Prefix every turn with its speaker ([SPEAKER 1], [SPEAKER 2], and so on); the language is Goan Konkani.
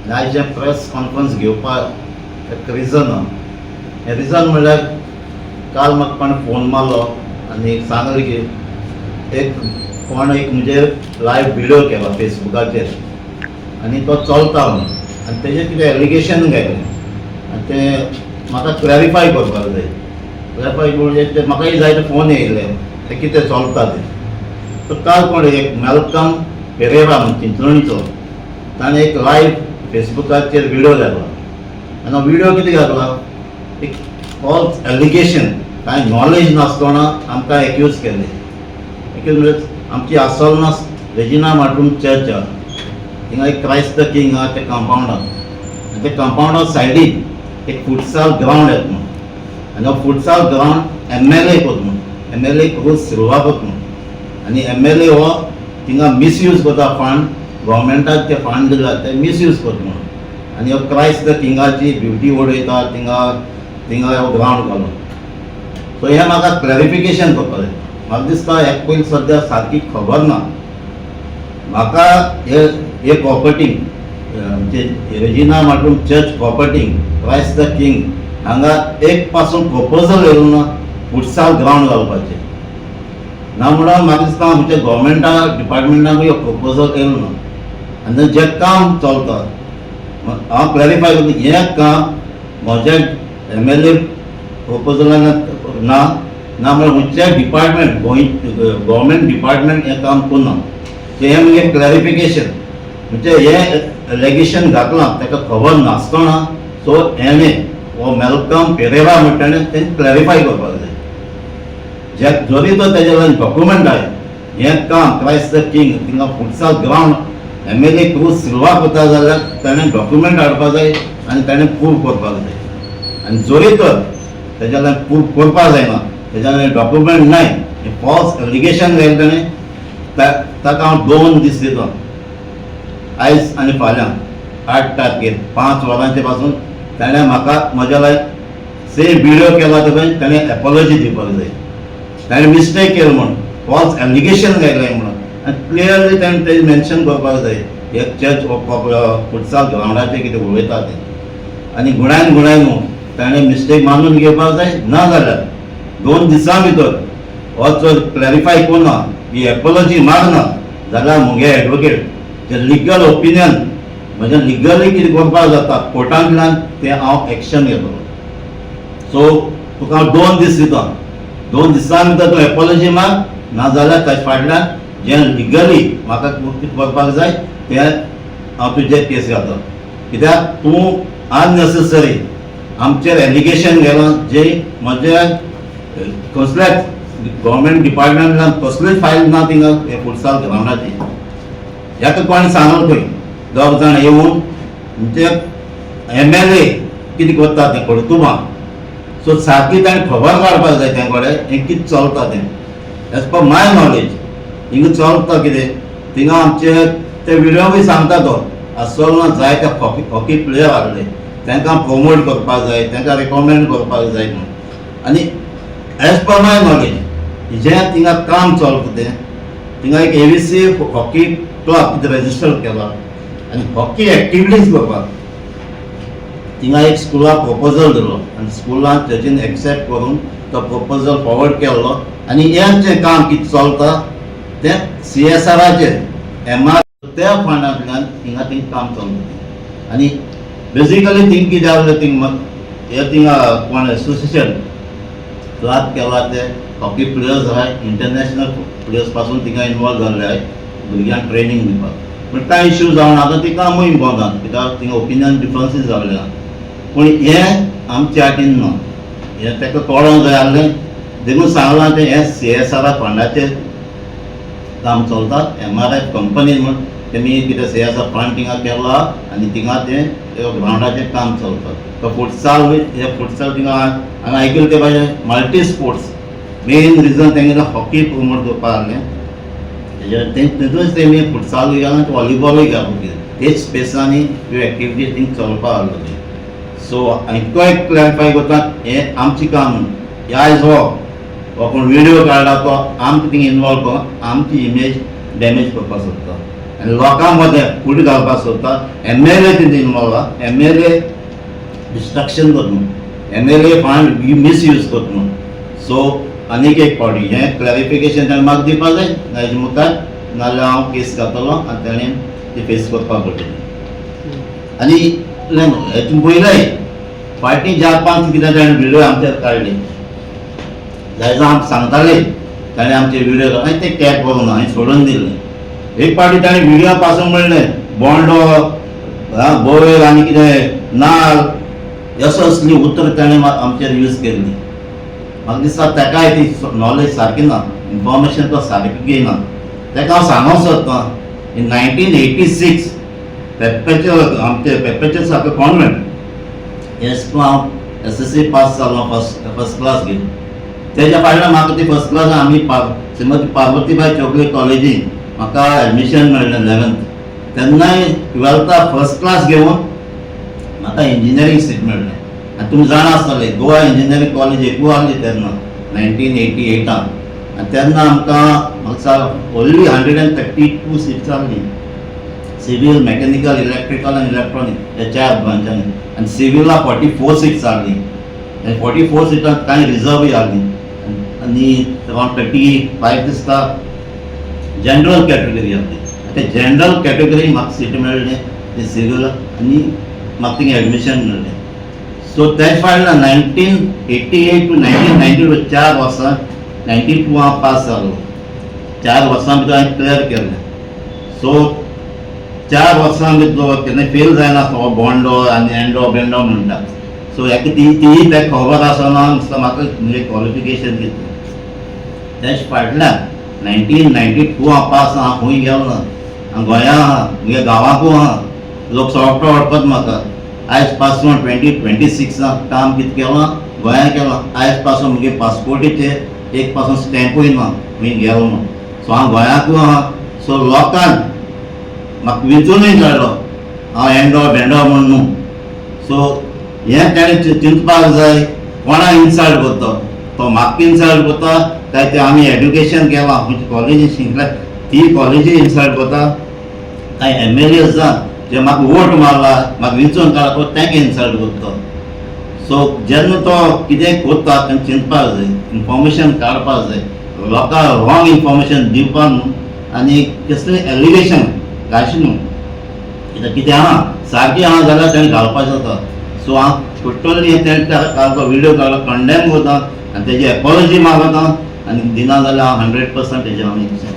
[SPEAKER 1] आनी आयज जें प्रेस कॉन्फरन्स घेवपाक एक रिजन आहा. हें रिजन म्हणल्यार काल म्हाका कोणें फोन मारलो आनी सांगलें की एक कोण एक म्हजेर लायव्ह व्हिडियो केला फेसबुकाचेर आनी तो चलता म्हणून आनी तेजेर कितें एलिगेशन घायलें आनी तें म्हाका क्लॅरिफाय करपाक जाय. क्लॅरिफाय म्हणजे ते म्हाकाय जायते फोन येयले, ते कितें चलता तें. तर काल कोण एक मॅलकम पेरेरा म्हणून चिंचोणीचो, ताणें एक लायव्ह फेसबुकाचेर व्हिडियो घातला आनी हो व्हिडियो कितें घातला, एक फॉल्स एलिगेशन, कांय नॉलेज नासतना आमकां एक्यूज केले. एक्यूज म्हणजे आमची आसोलना रेजिना मार्ट्रूम चर्च आहा, थिंगा एक क्रायस्ट the king आहा त्या कंपावंडान आनी त्या कंपावंडा सायडीन एक फुटसाल ग्रावंड येता म्हणून आनी हो फुटसाल ग्रावंड एमएलए कोत म्हणून, एमएलए क्रूज सिल्वा कोत म्हणून आनी एमएलए हो थिंगा मिसयूज करता फंड, गव्हर्मेंटाक ते फंड दिला ते मिसयूज करता म्हणून आनी हो क्रायस्ट the किंगाची ब्युटी उडयता थिंगा थिंगा हो ग्रावंड घालून. सो हें म्हाका क्लॅरिफिकेशन करपाक जाय. म्हाका दिसता हेका पयलीं सद्या सारकी खबर ना. म्हाका हे हे प्रॉपर्टी म्हणजे Regina मार्ट्रूम church property, Christ the king हांगा एक पासून प्रपोजल येयलो ना फुटसाल ग्रावंड घालपाचें ना म्हणून. म्हाका दिसता आमच्या गोवोरमेंटा डिपार्टमेंटाकूय प्रपोजल येयलो ना. आनी जें काम चलता, हांव क्लॅरिफाय करता, हें काम म्हज्या एमएलए प्रपोजलान ना, ना म्हळ्यार खंयच्याय डिपार्टमेंट, गोंय गव्हर्मेंट डिपार्टमेंट हें काम करना. तें हें म्हणजे क्लॅरिफिकेशन म्हणजे हें एलिगेशन घातलां ताका खबर नासतना. सो हेणें हो मेलकम पेरेरा म्हणटा ताणें तें क्लॅरिफाय करपाक जाय. जे जरी तर तेजे लागून डॉक्युमेंट आहाय, हें काम क्रायस्ट the king थिंगा futsal ground MLA cruise Silva करता जाल्यार ताणें डॉक्युमेंट हाडपाक जाय आनी ताणें प्रूव करपाक जाय. आनी जरी तर तेज्या लागून प्रूव करपाक जायना, तेज्या लागून डॉक्युमेंट नाय, हें फॉल्स एलिगेशन घायलें ताणें, ताका हांव 2 दीस दिता, आयज आनी फाल्यां 8 तारखेर 5 वरांचे पासून ताणें म्हाका म्हज्या लायक सेम व्हिडिओ केला ते पळय, ताणें एपोलॉजी दिवपाक जाय. ताणें मिस्टेक केलो म्हूण, फॉल्स एलिगेशन घायलें म्हणून आनी क्लियरली ताणें तें मेन्शन करपाक जाय, हे चर्च फुटसाल ग्रावंडाचेर कितें उलयता तें. आनी गुणायन गुणायन न्हू, ताणें मिस्टेक मानून घेवपाक जाय. ना जाल्यार 2 दिसां भितर हो जर क्लॅरिफाय करना, ही एपोलॉजी मागना जाल्यार मुगे एडवोकेट जे लिगल ओपिनियन, म्हजें लिगली कितें करपाक जाता कोर्टांतल्यान, तें हांव एक्शन घेतलो. सो तुका हांव 2 दीस दिता. 2 दिसां भितर तूं एपोलॉजी माग, ना जाल्यार ताजे फाटल्यान जें लिगली म्हाका कितें करपाक जाय तें हांव तुजेर केस घालता, कित्याक तूं अननेसेसरी आमचेर एलिगेशन गेलां जे म्हज्या कसल्याच गव्हर्मेंट डिपार्टमेंटान कसलीच फायल ना थिंगा हे फुटसाल ग्रावंडाची. ह्याका कोणें सांगलें खंय, दोग जाण येवन म्हणजे एमएलए कितें करता तें कर्तुबां. सो सारकी ताणें खबर काडपाक जाय तें कडेन हें कितें चलता तें. एज पर my knowledge हिंगा चलता कितें, थिंगा आमचे ते व्हिडिओ बी सांगता तो आसोलना जायते हॉकी हॉकी प्लेयर आहले, तांकां प्रमोट करपाक जाय, तांकां रिकमेंड करपाक जाय म्हणून. आनी एज पर my knowledge जें थिंगा काम चलता तें, थिंगा एक एवीसी हॉकी क्लब कितें रेजिस्टर केला आनी हॉकी एक्टिविटीज करपाक थिंगा एक स्कुलाक प्रपोजल दिलो आनी स्कुलान चर्चीन एक्सेप्ट करून तो प्रपोजल फॉरवर्ड केल्लो. आनी हें जें काम कितें चलता तें सीएसआराचेर एमआर त्या फंडांतल्यान थिंगा थिंग काम चलता. आनी बेसिकली थिंग कितें आहलें, थिंग हे थिंगा कोण एसोसिएशन क्लब केला ते हॉकी प्लेयर्स आहाय, इंटरनॅशनल प्लेयर्स पासून थिंगा इनवॉल्व जाल्ले आहाय भुरग्यांक ट्रेनींग दिवपाक. पूण कांय इश्यू जावन आतां ती कामूय बंद आहा, कित्याक थिंगा ओपिनियन डिफरन्सीस जाल्ले आहा. पूण हें आमच्या हातीन ना, हें ताका कळोंक जाय आहलें. देखून सांगलां तें हें सीएसआरा फंडाचेर काम चलता. एमआरएफ कंपनी म्हूण तेमी कितें सीएसआर फंड थिंगा केला आनी थिंगा तें ग्रावंडाचें काम चलता. तो फुटसाल, हे फुटसाल थिंगा हांगा आयकलें ते भाशेन मल्टी स्पोर्ट्स, मेन रिजन तेंगेलें हॉकी प्रमोट करपा आहलें. तेजेर तें तितूनच तेमी फुटसालूय घाला, व्हॉलीबॉलूय घालूं कितें तेच स्पेसांनी ह्यो एक्टिविटीज थिंग चलपा आहल्यो तें. सो इतको एक क्लॅरिफाय करता, हें आमचें काम न्हू. आयज हो हो कोण व्हिडियो काडला तो आमकां थिंग इनवॉल्व करून आमची इमेज डॅमेज करपाक सोदता. आनी लोकां मदें फूट घालपाक सोदता. एम एल ए तितून इनवॉल्व आहा. एमएलए डिस्ट्रक्शन करता न्हू, एमएलए फंड मिसयूज करता न्हू. सो आनीक एक फावटी हें क्लॅरिफिकेशन ताणें म्हाका दिवपा जाय, हेजे मुखार नाजाल्यार हांव केस घातलो आनी ताणें ती फेस करपाक पडटली. आनी हेतून पयलें फाटीं चार पांच कितें ताणें व्हिडियो आमचेर काडले जायतो आमकां सांगताले. ताणें आमचे व्हिडियो आनी ते कॅप करूंक ना, हांवें सोडून दिल्लें. एक फावटी ताणें व्हिडियो पासून म्हणलें बोंडो, बोवेल आनी कितें नाल असो असली उतरां ताणें आमचेर यूज केल्ली. म्हाका दिसता ताकाय ती नॉलेज सारकी ना, इन्फॉर्मेशन तो सारकी घेयना. ताका हांव सांगूंक सोदतां, इन 1986 पेप्पेचे आमचे पेप्पेचे सारको कॉन्वेंट एस हांव एसएससी पास जालो, फर्स्ट फर्स्ट क्लास घेवन. तेज्या फाटल्यान म्हाका ती फर्स्ट क्लास आमी श्रीमती पार्वतीबाय चौगुले कॉलेजीन म्हाका एडमिशन मेळ्ळें 11th. तेन्नाय 12थाक फर्स्ट क्लास घेवन म्हाका इंजिनियरींग सीट मेळ्ळें. आनी तुमी जाणा आसतले, गोवा इंजिनियरींग कॉलेज एकू आहली तेन्ना 1988आन. आनी तेन्ना आमकां म्हाका only 132 seats आहली, सिवील, मेकॅनिकल, इलेक्ट्रिकल आनी इलेक्ट्रॉनीक ह्या चार ब्रांचांनी. आनी सिविला 44 सिट्स आहली आनी 44 सिटां कांय रिजर्वूय आहली आनी अरावंड 35 दिसता जनरल कॅटेगरी आहली. ते जनरल कॅटेगरी म्हाका सीट मेळ्ळें ते सिवील आनी म्हाका थिंगा एडमिशन मेळ्ळें. सो तेज फाटल्यान 1988 to 1992, 4 वर्सां, 92 हांव पास जालो, 4 वर्सां भितर हांवें क्लियर केलें. सो 4 वर्सां भितर केन्ना फेल जायना हो बोंडो आनी एंडो बेंडो म्हणटा. सो हेका ती तीय ताका खबर आसना दिसता म्हाका म्हणजे क्वॉलिफिकेशन कितें. तेज फाटल्यान 1992 हांव पास. हांव खंय गेलो ना, हांव गोंया आहा, म्हगे गांवाकूय आहा, लोक सोंपतो वळखत म्हाका. आयज पासून 2026आक काम कितें केलां, गोंया केलां. आयज पासून म्हगे पासपोर्टीचेर एक पासून स्टॅम्पूय ना खंय गेलो म्हणून. सो हांव गोंयाकूय आहा. सो लोकान म्हाका विंचूनय काडलो, हांव एंडो भेंडो म्हूण न्हू. सो हें ताणें चिंतपाक जाय, कोणा इन्सल्ट करता तो, म्हाका इन्सल्ट करता काय ते आमी एड्युकेशन केलां, खंयच्या कॉलेजीन शिकल्या ती कॉलेजी इन्सल्ट करता, काय एमएलए आसा जे म्हाका वोट मारला, म्हाका विंचून काडला तो तांकां इन्सल्ट करता. सो जेन्ना तो कितें करता तेन्ना चिंतपाक जाय, इन्फॉर्मेशन काडपाक जाय, लोकांक रॉंग इन्फॉर्मेशन दिवपाक न्हू आनी कसलें एलिगेशन घालचें न्हू. कित्याक कितें आहा सारकें आहा जाल्यार ताणें घालपाक जाता. सो हांव टोटली तेणें काडलो व्हिडियो काडलो कंडेम करता आनी तेजी एपॉलॉजी मागता आनी दिना जाल्यार हांव 100% तेजेर हांव एक्शन.